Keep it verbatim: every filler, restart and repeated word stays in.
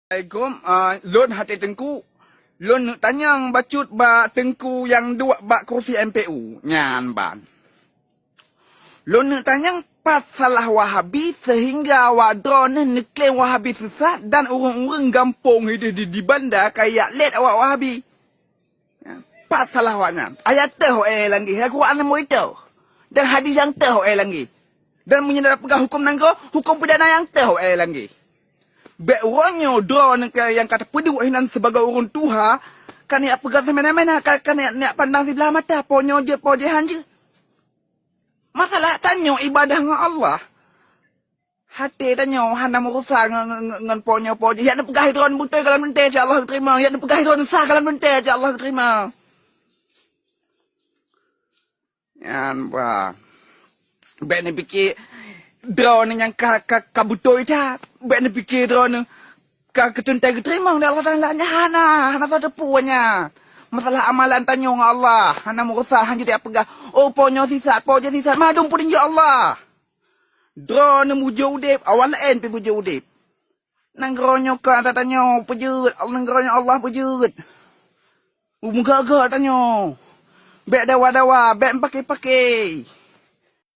Assalamualaikum. Ah, lôn até Teungku. Lôn neuk tanyong bacut bak Teungku nyang duek bak kursi M P U nyan ban. Lôn neuk tanyong, pat salah Wahabi sehingga awak droeneuh neuklaim Wahabi sesat dan ureuëng-ureuëng gampông ideh di, di Banda kajak lét awak Wahabi? Pat salah awaknyan? Ayat teuh ho e langgi, Al-Quran nyang meuritoh, dan hadis nyang teuh ho e langgi. Dan meunyoe na peugah huköm nanggroe, huköm pidana nyang teuh ho e langgi. Bék uroe nyoe droeneuh nyang ka tapeuduek hinan sibagoe ureuëng tuha, ka neujak peugah seumena-mena, ka, ka neujak, neujak pandang siblah mata, po nyoe jeuet, po jeuet han jeuet. Masalah tanyoe ibadah ngon Allah. Até tanyoe hana meurusa ngon, ngon, ngon, ngon po nyoe po jeuet. Yak neupeugah droeneuh beutôi ka lam teuntée, insya Allah geuteurima. Yak neupeugah droeneuh sah ka lam teuntée, insya Allah geuteurima. Nyan bah. Bék neupike droeneuh nyang ka, ka, ka beutôi that. Bék neupike droeneuh ka keu teuntée geuteurimong lé Allah Taala. Nyan hana, hana soe teupeu nyan. Masalah amalan tanyoe ngon Allah, hana meurusa, hana jeuet peugah, "Oh, po nyoe sisat, po jeuet sisat." Mandum peutunjuk Allah. Droeneuh beujeuet udeb, awak laén pih beujeuet udeb. Nanggroe nyoe ka ata tanyoe peujeuet, nanggroe nyoe Allah peujeuet. Meugah-gah tanyoe. Bék dawa-dawa, bék meupaké-paké.